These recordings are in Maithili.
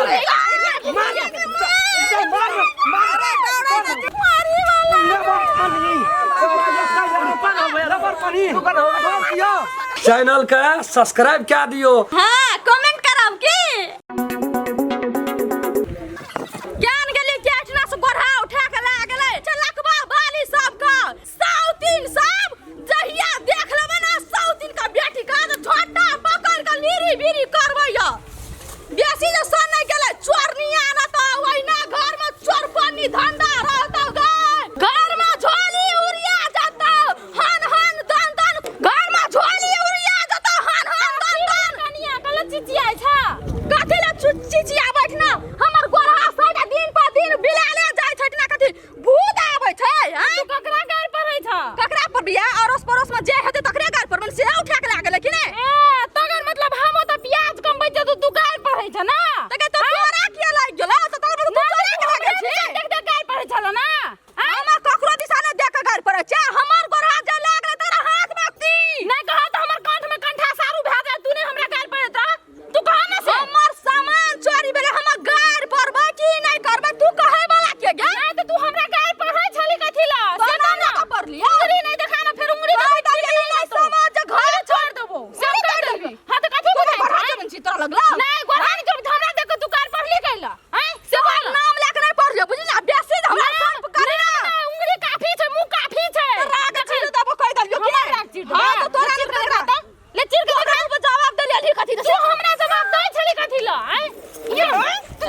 मार मार मार चैनल के सब्सक्राइब कए दियो। हाँ, कमेंट करब की ज्ञान गेली केटना से गोढ़ा उठा के ला गेलै चलकबा बाली सब का साउतीन सब जहिया देख लेबै ना साउतीन का बेटी का तो झोटा पकड़ के लीरी बीरी करबै यो बेसी जे सन नहीं गेलै चोरनिया ना तो ओहिना घर में चोरपनी धंधा रहतौ गे घर में झोली उड़िया जतौ हन हन दन दन घर में झोली उड़िया जतौ हन हन दन दन। कनिया कल चिचियाइ छ कथि ले चिचियाबै छ ना हमर गोरहा साइड दिन पर दिन बिलाले जाइ छै ना कथि भूत आबै छै हां? तू ककरा गार पड़ै छ? ककरा पर बिया अड़ोस पड़ोस में जे हेतै तकरे गार पर से उठा के लागल कि नै? ए तगर मतलब हम ओतऽ प्याज कमबै छियै तऽ तू गार पढ़ै छ ना? तके तो तोरा किया लागि गेलौ? तऽ तोरा तू चोरा के लागल छी। देख देख गार पढ़ै छल ना? हमर ककरो दिशा नै देख के गार पड़ै छै। हमर गोरहा जे लागल तोरा हाथ में ती नै कह तऽ हमर कंठ में कंठा सारू भए जाय, तू नै हमरा गार पढ़ैत रह, तू कह ना से। हमर सामान चोरी भेलै, हमर गार पड़बै की नै करबै तू कहै वाला के गे? नै तऽ तू हमरा गार पढ़ै छली कथी ल से तोरा कह ना। लऽ कऽ पढ़लियै। उंगली नै देखा ना, फेर उंगली कहै देखा तऽ गेलै नै समझ जे घर छोड़ देबो से हम कह देबी। हां तऽ कथी तू बुझाइ गोरहा छै? चोरन छी तोरा लगला? नै गोरहा नै चोर, हमरा देख के तू गार पढ़ली कैला हैं से तोहर बोल। नाम लए के नै पढ़लियौ बुझली ना, बेसी जे हमरा नाम सर्फ करे ना। ना उंगली काफी छै, मुंह काफी छै। राग चीर देबो कहि देलियौ कि हमर नै? राग चीर देबै? हां तऽ तोरा ले चीर के ककरा देखा तऽ, ले चीर के तोरा देखा। जवाब देलियै कथी? तू हमरा जवाब दै छली कथी ल आँय? ये तू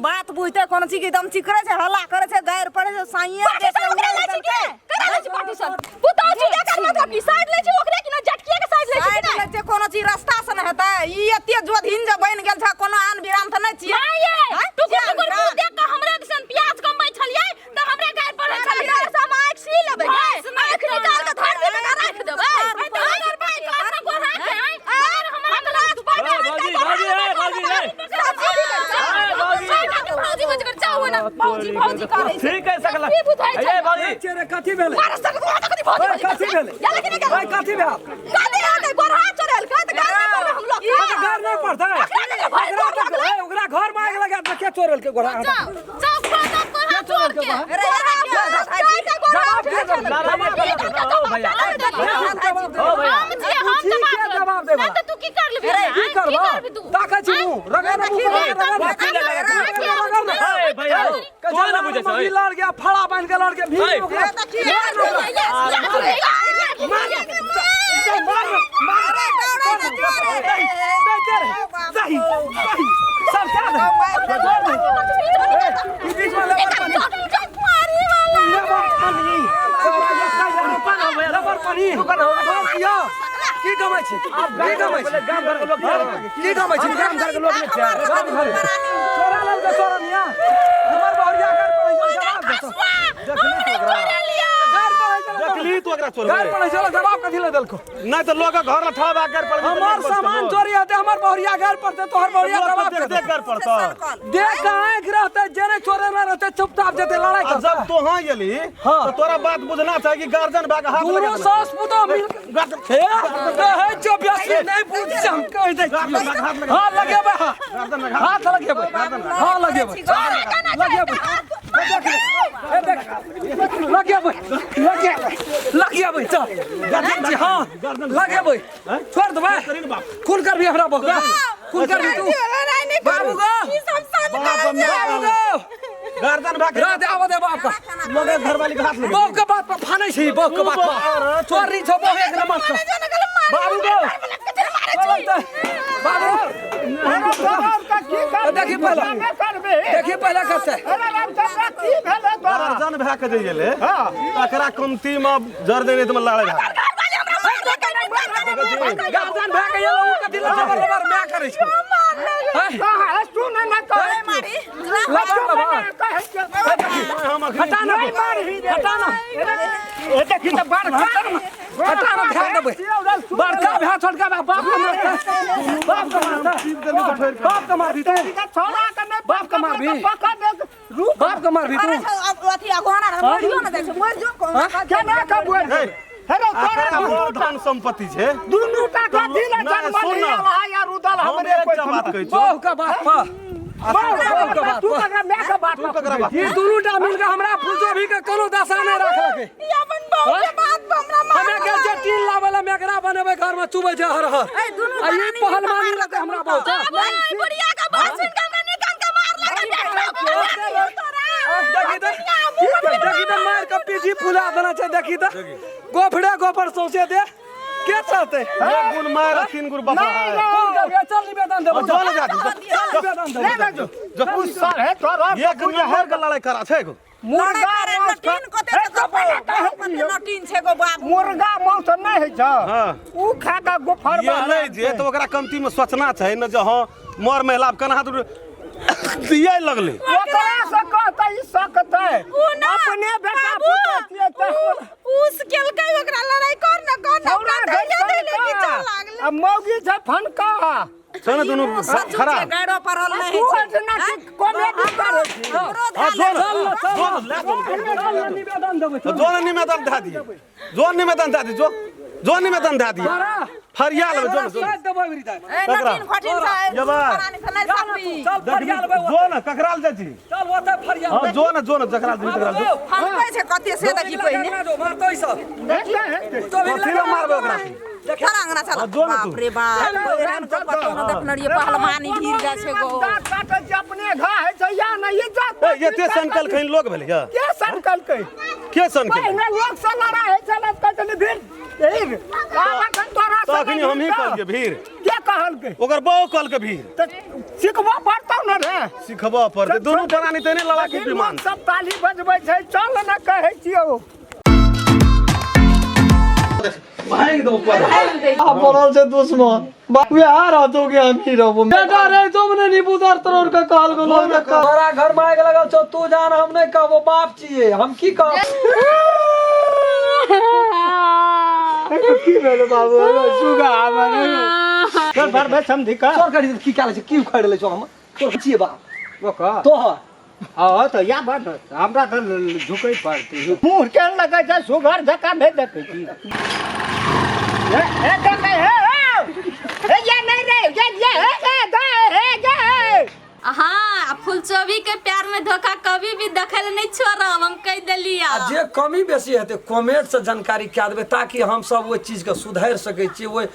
बात बुझते कोनो चीज एकदम चिकरे छै, हल्ला करे छै, गारि पड़े छै, साइये साइड लै छै। कोनो चीज रास्ता से नहि हेतै? ई एते जोधीन जे बनि गेल छै, कोनो आन बिरान तऽ नहि छियै। भौजी भौजी करै छै। ठीक है सकला। की बुझाइ छै? ए भौजी। चेरे कथी भेलै? ओए, कथी भेलै? ओए, कथी भेल? ओकरा घर नहि पड़तै ओकरा तऽ- ए, ओकरा घर में आगि लगा के चोरल के गोरा के चोरल के गोरा? जवाब दे दे। लड़ाई कर ओ भैया, ओ भैया। हम छियै, हम ठीक है, जवाब जवाब देबा। नहीं तऽ तू की कर लेबी? की की करबो? करबी तू? ताकै छी मुँह रगड़ ना मुँह, रगड़ ना, रगड़ ना। ए भैया, तू ना बुझै छै। लड़ गया, फड़ा बांध के लड़ गया भीड़ ओकरा। मार मार मार सही सही सब क्या दे छोड़ दे। ए, ई बीच में लेबर पानी, लेबर पानी, लेबर पानी किया की कमाइ छी? की कमाइ छी? गाम घर के लोग की कमाइ छी? गाम घर के लोग नहि छै। गाम घर चोरा लल के चोरनिया हमर बहुरिया घर पर ऐसे जवाब देतो। देखली तो ओकरा घर पर ऐसे देखली तो ओकरा चोर घर पर ऐसे जवाब कथी ले देलको? नहीं तो लोग घर में ठड़ा कर पड़ हमर सामान चोरी हेतै हमर बहुरिया घर पर ते तोहर बहुरिया लोग जवाब देख देतौ। देख कर पड़तो। देख आँखि रहतै जेने चोरे न रहतै चुपचाप जेतै लड़ाई आ करतै। जब तोहाँ गेली हाँ। तो तोरा बात बुझना चाही कि गार्जियन भाग हाथ दुनू लगा सास पुतोह मिल हे कहै छौ बेसी नहि बुझ से हम कहि दै छियौ। हाथ लगेबै, हाथ हाथ लगेबै, हाथ लगेबै, लगेबै। ए देख लगेबै, लगेबै, लगेबै। चल देखै छी। हँ लगेबै, छोड़ देबै। खून करबी हमरा बौआ? खून करबी तू बाबू गो? बाबू गो। गर्दन भाग रात आबऽ दे बाप का। लोग घर वाली के हाथ लगे। बहू के बात पर फानै छी, बहू के बात पर चोरी छौ बहू एक नंबर के। बाबू गो बोलै तऽ बाबू देखी पहले, देखी पहले करते। गार्जियन भए के जे गेलै तकरा कमती में जर देने तऽ लड़ाई भए गर्दन भए के गेलौ, उ कथी लबर लबर my करै छौ? कहाँ सुन न कहै मारी लगा लेबा कहै छियौ। हटा ना नहीं मारही रे। हटा ना ए देखी तऽ बड़का हटा ना ध्यान देबै बड़का भए छोटका भए बाप के मारतै बाप के मारतै बाप के मारबी तू छोड़ा के नहि बाप के मारबी पकड़ दे रूप बाप के मारबी अरे तू अथी अगवाना मरियो न जाइ छै मरि जो केना के बोल हेरो तोरा एकरा बड़ धन संपत्ति छै दुनू टा कथी ले नहि, जन्म सुन न। लियल है यार उदल हम हमरे एकटा कोइ बात कहै छियौ बहु के बाप पर बहु के बाप तू पर ककरा माय के बात तू ककरा बात ई दुनू टा मिल के हमरा फुलचोभी के कोनो दशा नहि राखलकै ई अपन बहू के बात पर हमरा मार हमे के जे टीन लाबै ला मेघरा बनेबै घर में चुबै छै हर हर ए दुनू आ ई पहलवानी लगतै हमरा बहुत बाबू बुढ़िया के बात सुन के हमरा निकाल के मार लगा देखी तऽ देखी तऽ मार के पीछी फुला देना छै देखी तऽ गोफड़े गोफड़ सौंसे दे के चलते एक गुण मार आ तीन गुण बफा है कोन करबै चल निवेदन देबो जो ले जा दू, चल निवेदन देबो ले ले जो जो सर है तोरा एक नंबर के लड़ाई करा छै एगो मुर्गा मांस नटीन कते कते नटीन छै गो बाबू मुर्गा मांस नहि होइ छै हाँ। उ खा के गोफर ये नहि जे तऽ ओकरा कमती में सोचना छै ने जे हाँ मर महिला केना हाथ दिए लगलै ओकरा से कहतै ई सकतै उ ना, अपने बेटा बाबू, पुतोह छियै तऽ उस केलकै ओकरा लड़ाई कर न कर न छौड़ा ओकरा छै धैले धैले फनका, घीचऽ लागलै आ मौगी छै फनका छै ने दुनू खड़ा गाड़ो पड़ल नहि तू छै एतना की कॉमेडी करै छी हमरो हाँ जो चल ने चल जो ने, ले चल, चल निवेदन देबो चल जो ने निवेदन दए दिए जो निवेदन दए दिए जो जो निवेदन दए दिए तोरा फरिया लेबै जो ने जो ने। साथ देबो अबरी दाइ ए नटीन खटिन से जेबै। परानी से नहि सकबी चल फरिया लेबै जो ने ककरा ले जाइ छी चल ओतै फरिया हाँ जो ने जो ने जकरा ले तकरा जो फनकै छै कते से देखी पहिने मारतै सब देखते हेतै। कथी ले मारबै ओकरा चल अंगना चल हाँ, जो ने तू। बाप रे बाप एहन को कतौ न देखने रहियै पहलवानी भिड़ जाइ छै गो दाँत काटै छै अपने घा होइ छै या नहि इज्जत ए एते सनकल खैन लोग भेलै या के सनकलकै के सनकल पहिने लोक से लड़ाइ होइ छलै तऽ कहै छलै भीड़ भीड़ आब एखन तोरा तऽ से अखनी हमही कहलियै भीड़ के कहलकै ओकर बहु कहलकै भीड़ तऽ सिखबो पड़तौ ने रे सिखबऽ पड़तै दुनू प्राणी तेने लड़ाकू विमान लोक सब ताली बजबै छै चल ने कहै छियौ भागि दो ऊपर आ पड़ल छै दुश्मन बाप वएह रहतौ कि हमही रहबो बेटा रे तुम ने नींबू दर तोड़ के कहल गेलो तोरा घर में आगि लगल छौ तू जान हम नहीं कहबो बाप छियै हम की कहब की भेलो बाबू सुगा हमर चल भर भाई समझी का तोर करी की काले छै की उखाड़ ले छौ हम तोर छियै बाप ओकर तोहर हँ तऽ या बात हमरा तऽ झुकै पड़तै मुँह के लगै छै सुगर जकाँ नहि देखै छी हे हे देखै हे हे ये नहीं रे ये ये हे हे दे हे ये हाँ फुलचोभी के प्यार में धोखा कभी भी देखल नहीं छोड़ब हम कह देलिया आ जे कमी बेसी हेतै कमेंट से जानकारी कए देबै ताकि हम सब ओहि चीज के सुधारि सकै छियै ओहि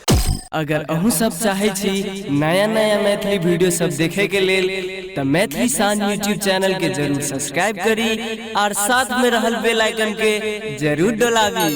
अगर अहूँ सब चाहै छी नया नया मैथिली वीडियो सब देखे के लेल तऽ मैथिली शान यूट्यूब चैनल के जरूर सब्सक्राइब करी और साथ में रहल बेल आइकन के जरूर डोलाबी।